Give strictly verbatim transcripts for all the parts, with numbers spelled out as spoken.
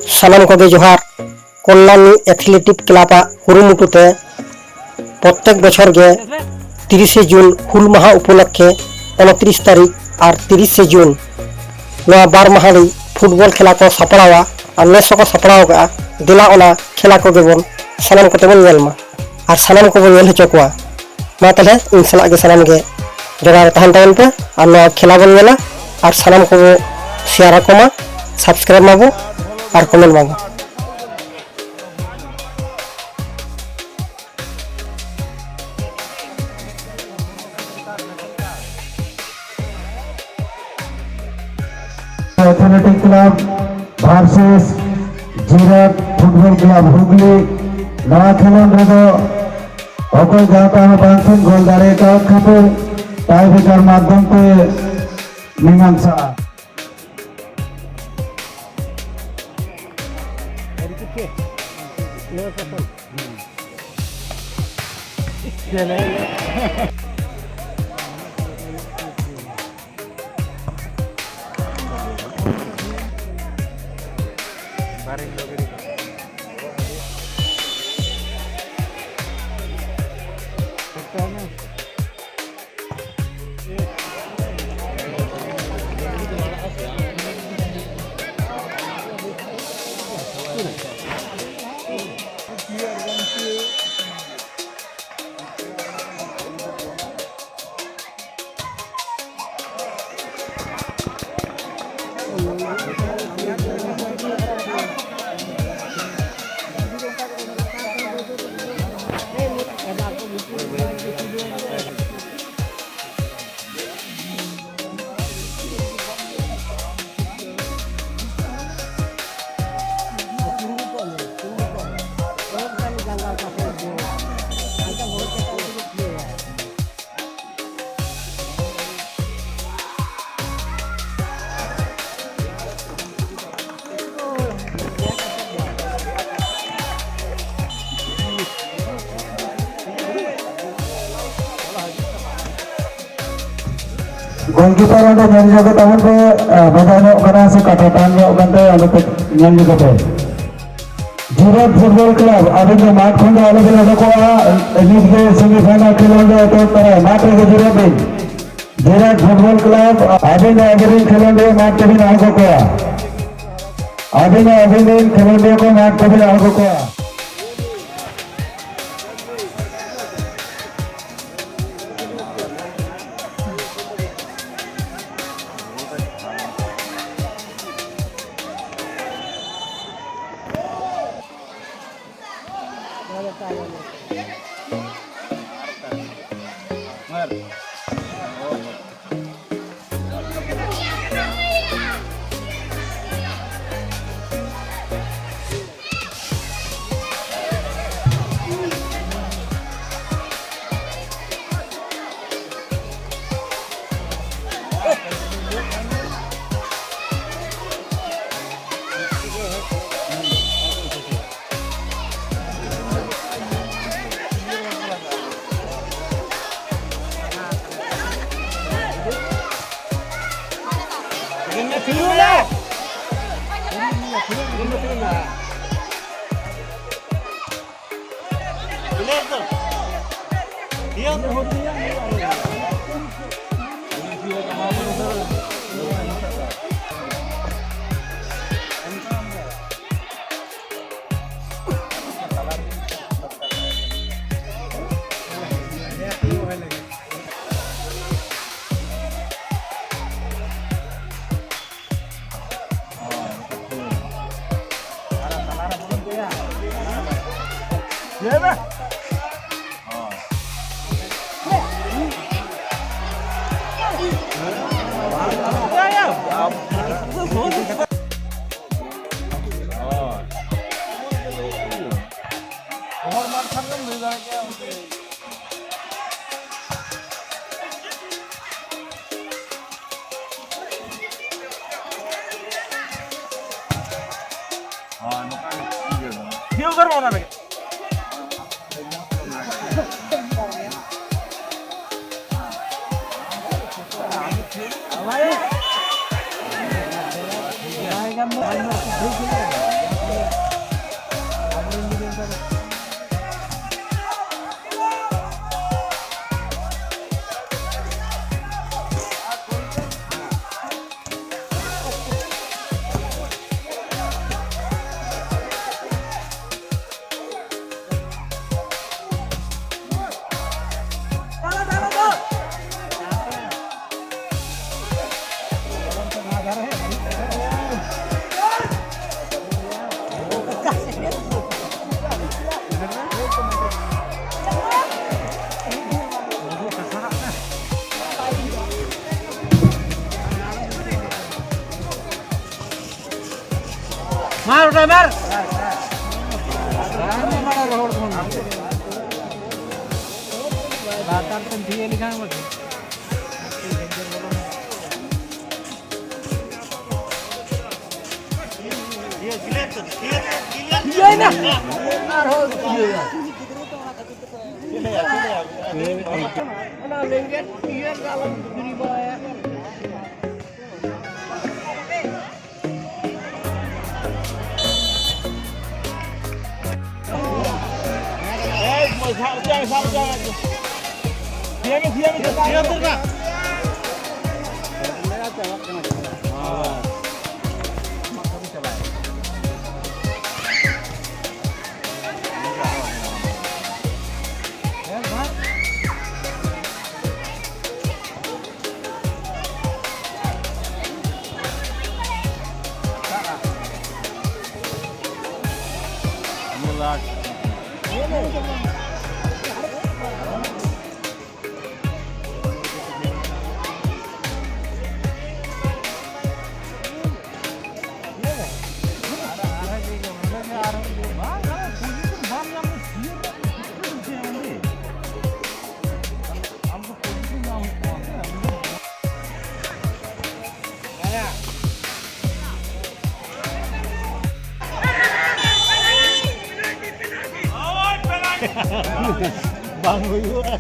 ᱥᱟᱱᱟᱢ ᱠᱚᱜᱮ ᱡᱚᱦᱟᱨ᱾ ᱠᱚᱞᱞᱟᱱᱤ ᱮᱛᱷᱞᱮᱴᱤᱠ ᱠᱞᱟᱵᱽ ᱟᱜ ᱠᱩᱨᱩᱢᱩᱴᱩ ᱛᱮ ᱯᱨᱚᱛᱮᱠ ᱵᱚᱪᱷᱚᱨ ᱜᱮ ᱛᱤᱨᱤᱥᱮ ᱡᱩᱱ ᱦᱩᱞ ᱢᱟᱦᱟ ᱩᱯᱚᱞᱚᱠᱠᱷᱮ ᱩᱱᱛᱨᱤᱥ ᱛᱟᱹᱨᱤᱠᱷ ᱟᱨ ᱛᱤᱨᱤᱥᱮ ᱡᱩᱱ ᱱᱚᱣᱟ ᱵᱟᱨ ᱢᱟᱦᱟ ᱨᱮ ᱯᱷᱩᱴᱵᱚᱞ ᱠᱷᱮᱞᱟ ᱠᱚ ᱥᱟᱯᱲᱟᱣᱟ ᱟᱨ ᱱᱮᱥ ᱦᱚᱸᱠᱚ ᱥᱟᱯᱲᱟᱣ ᱠᱟᱜᱼᱟ᱾ ᱫᱮᱞᱟ ᱚᱱᱟ ᱠᱷᱮᱞᱟ ᱠᱚᱜᱮ ᱵᱚᱱ ᱥᱟᱱᱟᱢ ᱠᱚᱛᱮ ᱵᱚᱱ ᱧᱮᱞ ᱢᱟ ᱟᱨ ᱥᱟᱱᱟᱢ ᱠᱚᱵᱚᱱ ᱧᱮᱞ ᱦᱚᱪᱚ ᱠᱚᱣᱟ᱾ ᱢᱟ ᱛᱟᱦᱞᱮ ᱤᱧ ᱥᱟᱞᱟᱜ ᱜᱮ ᱥᱟᱱᱟᱢ ᱜᱮ ᱡᱚᱲᱟᱣ ᱨᱮ ᱛᱟᱦᱮᱱ ᱛᱟᱵᱚᱱ ᱯᱮ ᱟᱨ ᱱᱚᱣᱟ ᱠᱷᱮᱞᱟ ᱵᱚᱱ ᱧᱮᱞᱟ ᱟᱨ ᱥᱟᱱᱟᱢ ᱠᱚᱵᱚ ᱥᱮᱭᱟᱨ ᱟᱠᱚ ᱢᱟ, ᱥᱟᱵᱥᱠᱨᱟᱭᱤᱵ ᱢᱟᱵᱚ ᱟᱨ ᱠᱚᱢᱮᱱᱴ ᱢᱟᱵᱚ᱾ ᱮᱛᱷᱞᱮᱴᱤᱠ ᱠᱞᱟᱵᱽ ᱵᱷᱟᱨᱥᱮᱥ ᱡᱤᱨᱟᱴ ᱯᱷᱩᱴᱵᱚᱞ ᱠᱞᱟᱵᱽ ᱦᱩᱜᱽᱞᱤ᱾ ᱱᱚᱣᱟ ᱠᱷᱮᱞᱳᱸᱰ ᱨᱮᱫᱚ ᱚᱠᱚᱭ ᱜᱟᱶᱛᱟ ᱦᱚᱸ ᱵᱟᱝᱠᱤᱱ ᱜᱳᱞ ᱫᱟᱲᱮ ᱠᱟᱣᱫ ᱠᱷᱟᱹᱛᱤᱨ ᱴᱟᱭ ᱵᱨᱮᱠᱟᱨ ᱢᱟᱫᱽᱫᱷᱚᱢ ᱛᱮ ᱢᱤᱢᱟᱝᱥᱟᱜᱼᱟ᱾ ᱜᱳᱞᱠᱤᱯᱟᱨ ᱚᱸᱰᱮ ᱧᱮᱞ ᱧᱚᱜ ᱛᱟᱵᱚᱱ ᱯᱮ, ᱵᱟᱡᱟᱣ ᱧᱚᱜ ᱠᱟᱱᱟ ᱥᱮ ᱠᱟᱴᱟ ᱴᱟᱱ ᱧᱚᱜ ᱠᱟᱱ ᱛᱟᱭᱟ, ᱚᱸᱰᱮ ᱯᱮ ᱧᱮᱞ ᱧᱚᱜ ᱠᱟᱛᱮ᱾ ᱡᱤᱨᱟᱴ ᱯᱷᱩᱴᱵᱚᱞ ᱠᱞᱟᱵᱽ, ᱟᱹᱵᱤᱱ ᱫᱚ ᱢᱟᱴᱷ ᱠᱷᱚᱱ ᱫᱚ ᱟᱞᱚᱵᱤᱱ ᱚᱰᱚᱠᱚᱜᱼᱟ᱾ ᱱᱤᱛ ᱜᱮ ᱥᱮᱢᱤᱯᱷᱟᱭᱱᱟᱞ ᱠᱷᱮᱞᱳᱸᱰ ᱫᱚ ᱮᱛᱚᱦᱚᱵ ᱛᱚᱨᱟᱭᱟ᱾ ᱢᱟᱴᱷ ᱨᱮᱜᱮ ᱡᱤᱨᱟᱹᱜ ᱵᱤᱱ᱾ ᱡᱤᱨᱟᱴ ᱯᱷᱩᱴᱵᱚᱞ ᱠᱞᱟᱵᱽ, ᱟᱹᱵᱤᱱ ᱫᱚ ᱟᱹᱵᱤᱱ ᱨᱮᱱ ᱠᱷᱮᱞᱳᱸᱰᱤᱭᱟᱹ ᱢᱟᱴᱷ ᱛᱮᱵᱤᱱ ᱟᱬᱜᱚ ᱠᱚᱣᱟ᱾ ᱟᱹᱵᱤᱱ ᱫᱚ ᱟᱹᱵᱤᱱ ᱨᱮᱱ ᱠᱷᱮᱞᱳᱸᱰᱤᱭᱟᱹ ᱠᱚ ᱢᱟᱴᱷ ᱛᱮᱵᱤᱱ ᱟᱬᱜᱚ ᱠᱚᱣᱟ᱾ ᱢᱟᱨ ᱩᱴᱷᱟᱹᱭ ᱢᱟᱨ᱾ ᱞᱟᱛᱟᱨ ᱛᱮᱢ ᱛᱷᱤᱭᱟᱹ ᱞᱮᱠᱷᱟᱱ ᱢᱟ ᱤᱭᱟᱹᱭ ᱱᱟ᱾ ᱟᱨᱦᱚᱸ ᱤᱭᱟᱹᱭᱟ᱾ ᱚᱱᱟ ᱞᱮᱸᱡᱮᱫ ᱤᱭᱟᱹ ᱫᱚ ᱟᱞᱚᱢ ᱜᱤᱰᱤ ᱵᱟᱲᱟᱭᱟ᱾ ᱵᱟᱝ ᱦᱩᱭᱩᱜᱼᱟ᱾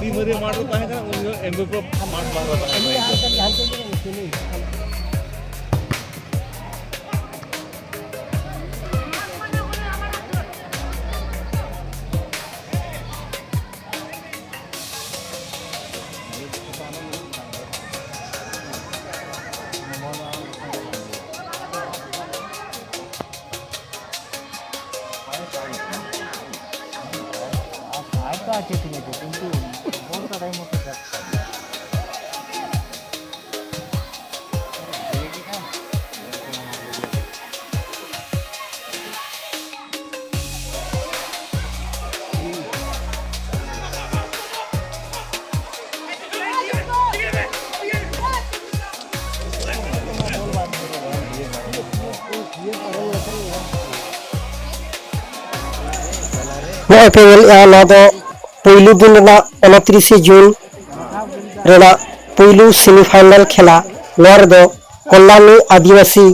ᱰᱤᱢᱟᱹᱨᱤᱭᱟᱹ ᱢᱟᱴᱷ ᱨᱮ ᱛᱟᱦᱮᱸ ᱠᱟᱱᱟ, ᱩᱱ ᱡᱚᱠᱷᱚᱱ ᱮᱢ ᱵᱤ ᱯᱤ ᱢᱟᱴᱷ ᱵᱟᱝ ᱛᱟᱦᱮᱸ ᱠᱟᱱᱟ᱾ ᱱᱚᱜᱼᱚᱭ ᱯᱮ ᱧᱮᱞᱮᱫᱼᱟ, ᱱᱚᱣᱟ ᱫᱚ ᱯᱩᱭᱞᱩ ᱫᱤᱱ ᱨᱮᱱᱟᱜ ᱩᱱᱛᱨᱤᱥᱮ ᱡᱩᱱ ᱨᱮᱱᱟᱜ ᱯᱩᱭᱞᱩ ᱥᱮᱢᱤᱯᱷᱟᱭᱱᱟᱞ ᱠᱷᱮᱞᱟ᱾ ᱱᱚᱣᱟ ᱨᱮᱫᱚ ᱠᱚᱞᱞᱟᱱᱤ ᱟᱹᱫᱤᱵᱟᱹᱥᱤ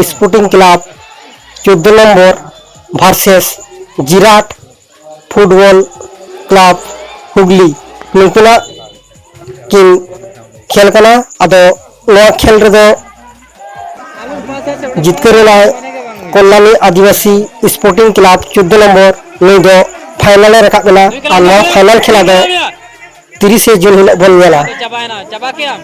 ᱥᱯᱳᱨᱴᱤᱝ ᱠᱞᱟᱵᱽ ᱪᱳᱫᱽᱫᱳ ᱱᱚᱢᱵᱚᱨ ᱵᱷᱟᱨᱥᱮᱥ ᱡᱤᱨᱟᱴ ᱯᱷᱩᱴᱵᱚᱞ ᱠᱞᱟᱵᱽ ᱦᱩᱜᱽᱞᱤ, ᱱᱩᱠᱤᱱᱟᱜ ᱠᱤᱱ ᱠᱷᱮᱞ ᱠᱟᱱᱟ᱾ ᱟᱫᱚ ᱱᱚᱣᱟ ᱠᱷᱮᱞ ᱨᱮᱫᱚ ᱡᱤᱛᱠᱟᱹᱨ ᱮᱱᱟᱭ ᱠᱚᱞᱞᱟᱱᱤ ᱟᱹᱫᱤᱵᱟᱹᱥᱤ ᱥᱯᱳᱨᱴᱤᱝ ᱠᱞᱟᱵᱽ ᱪᱳᱫᱽᱫᱳ ᱱᱚᱢᱵᱚᱨ᱾ ᱱᱩᱭ ᱫᱚ ᱯᱷᱟᱭᱱᱟᱞ ᱮ ᱨᱟᱠᱟᱵ ᱮᱱᱟ᱾ ᱟᱨ ᱱᱚᱣᱟ ᱯᱷᱟᱭᱱᱟᱞ ᱠᱷᱮᱞᱟ ᱫᱚ ᱛᱤᱨᱤᱥᱮ ᱡᱩᱱ ᱦᱤᱞᱳᱜ ᱵᱚᱱ ᱧᱮᱞᱟ᱾ ᱪᱟᱵᱟᱭᱮᱱᱟ, ᱪᱟᱵᱟ ᱠᱮᱜᱼᱟᱢ᱾